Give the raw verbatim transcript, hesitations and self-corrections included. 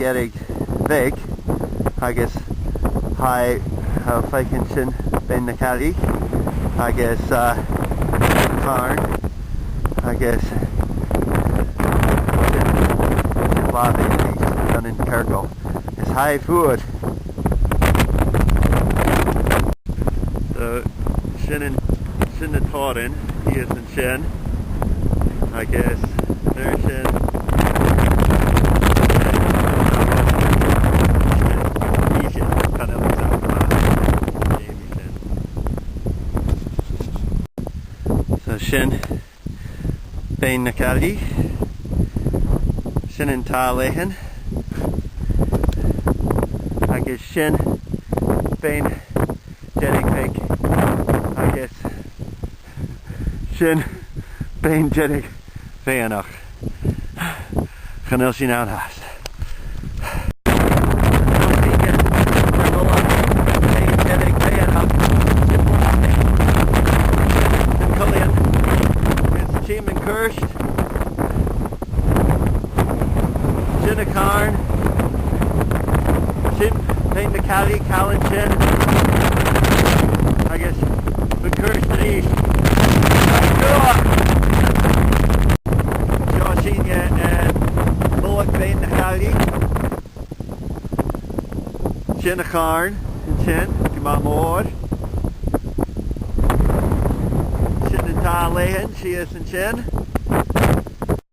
Dearg Bheag, agus tha, tha, faicinn sin Beinn na Caillich, agus, uh, Càrn, agus sin, sin Là Bheag, Dùn an Cearcaill. Is tha e fuar. So, sin an, sin na tòrran shìos an sin. Agus an uair sin, sin, sin, chan eil fhios agam. So sin Beinn na Caillich. Sin an t-Àth Leathann. Agus sin Beinn Dearg Bheag. Agus sin Beinn Dearg Mheadhanach. Chan eil sinn ann fhathast. Sin a' Chàrn. Sin Beinn na Caillich, càil an sin. Agus an cùrsa a-rithist. Seo sinne, eh, Mullach Bheinn na Caillich. Sin a' Chàrn an sin, gu math mòr. Sin an t-Àth Leathann, sìos an sin.